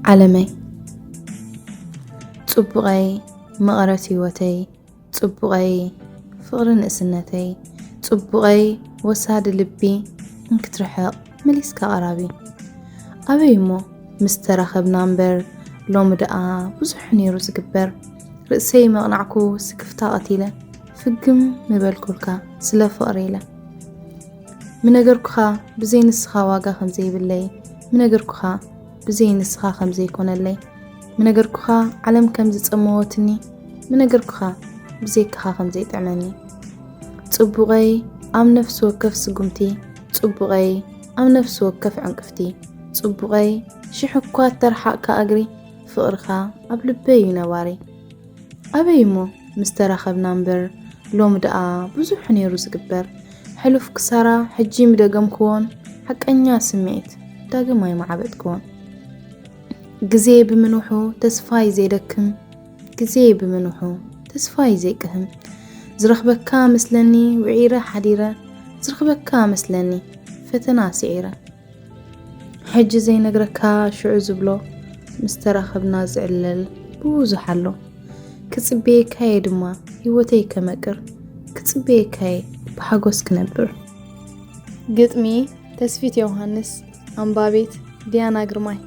ዓለመይ ጽቡቐይ፣ መቐረት ህይወተይ ጽቡቐይ፣ ፍቕሪ ንእስነተይ ጽቡቐይ፣ ወሳዲ ልቢ እንክትርሕቕ መሊስካ ቀራቢ። ኣበይ እሞ ምስ ተራኸብና እምበር፣ ሎሚ ደኣ ብዙሕ ነይሩ ዝግበር። ርእሰይ መቕናዕኩ ስክፍታ ቀቲለ፣ ፍግም ምበልኩልካ ስለ ፍቕሪ ኢለ። ምነገርኩኻ ብዘይ ንስኻ ዋጋ ከም ዘይብለይ፣ ምነገርኩኻ ብዘይ ንስኻ ከም ዘይኮነለይ፣ ምነገርኩኻ ዓለም ከም ዝጸመወትኒ፣ ምነገርኩኻ ብዘይካኻ ከም ዘይጥዕመኒ። ጽቡቐይ ኣብ ነፍሲ ወከፍ ስጉምቲ፣ ጽቡቐይ ኣብ ነፍሲ ወከፍ ዕንቅፍቲ፣ ጽቡቐይ ሽሕ እኳ እተርሓቕካ እግሪ፣ ፍቕርኻ ኣብ ልበይ እዩ ነባሪ። ኣበይ እሞ ምስ ተራኸብና እምበር፣ ሎሚ ደኣ ብዙሕ ነይሩ ዝግበር። ሕሉፍ ክሳራ ሕጂ ምደገምክዎን፣ ሓቀኛ ስምዒት ዳግም ኣይመዓበጥክዎን። ግዜ ብምንውሑ ተስፋ እዩ ዘይደክም፣ ግዜ ብምንውሑ ተስፋ እዩ ዘይቅህም። ዝረኽበካ መስለኒ ውዒረ ሓዲረ፣ ዝረኽበካ መስለኒ ፈተና ስዒረ። ሕጂ ዘይነግረካ ሽዑ ዝብሎ፣ ምስ ተራኸብና ዝዕለል ብዙሕ ኣሎ። ክጽበየካየ ድማ ህይወተይ ከመቅር፣ ክጽበየካየ ብሓጎስ ክነብር። ግጥሚ ተስፊት ዮሃንስ፣ ኣንባቢት ዲያና ግርማይ።